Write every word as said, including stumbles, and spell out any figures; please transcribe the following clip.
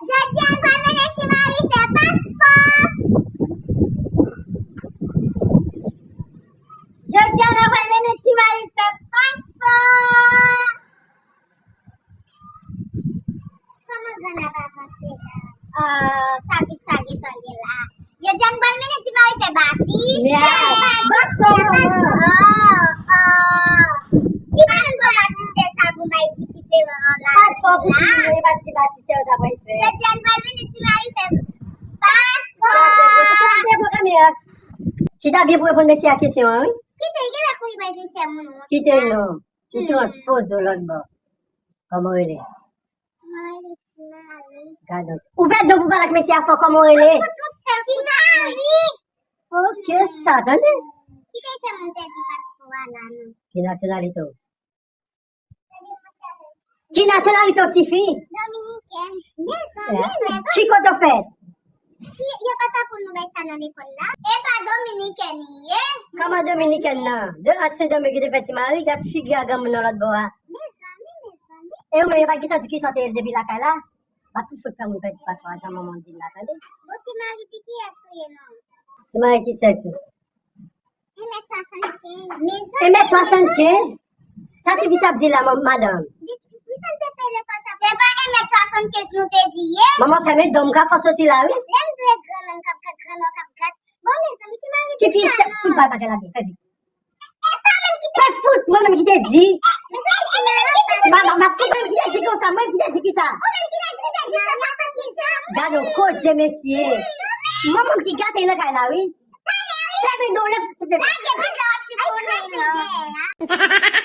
Jodi a, nou pral mennen Ti Mari fè paspò. Jodi a, nou pral mennen Ti Mari fè paspò. Kòman grann ap avanse, Jan? Ah, sa vit sa gentan gen la. Jodi a, nou pral mennen Ti Mari fè batistè. Paspò, paspò. Ki paspò batistè sa pou bay ki diferan an la? Paspò pou Ti Mari, pa ti batistè yo ta pral fè. Jodi a, nou pral mennen Ti Mari fè paspò. Chita byen pou reponn mesye a kesyon an, wi. Kite, gen lè pou li pral vin fè moun wont. Kite non. Ti transpoze w lòt bò. Kòman w rele? Mwen rele Ti Mari. Gad yon. Ouvè do pou pale ak mesye a fò, kòman w rele? Ti Mari. Ok, sa, tande. Kite fè moun pèdi paspò a la, non. Ki nasyonalite w? Ki nasyonalite w, tifi? Dominikèn. Mezanmi, nèg. Ki kote w fèt? Ki, yo pa t aprann nou bay sa nan lekòl la? E pa Dominikèn li ye? Kòman Dominikèn nan? De ant Sendomeng ki te fè Ti Mari, gad figi a granmoun nan lòt bò a. Mezanmi, mezanmi. E ou menm, yo pa t gentan di kisa w te ye depi lakay la? Pa tou fout fè moun pèdi paspò a, jan manman w di l la, tande. Bon, Ti Mari, ti kiyès ou ye non? Ti Mari, ki sèks ou? Un mèt swasannkenz. Un mèt swasannkenz? Sa tifi sa ap di la, madanm? Se pa un mèt swasannkenz nou te di ye? Manman, fèmen do m, m ka fè w soti la, wi. Lè m dwe gran nonm k ap gat gran nò k ap gat. Bon, mezanmi, Ti Mari, tifi, tifi, bay bagay la byen, fè vit. E pa mwen ki te... Fè fout, mwen menm ki te di. M ap, m ap, mwen ki te di konsa, mwen ki te di kisa? Ou menm ki te di, ou te di sa, sa fè ki jan? Gad yon koze, mesye. Mwen menm ki gate nan kay la, wi. Fèmen do lè. Lage pita w ap chifonnen non.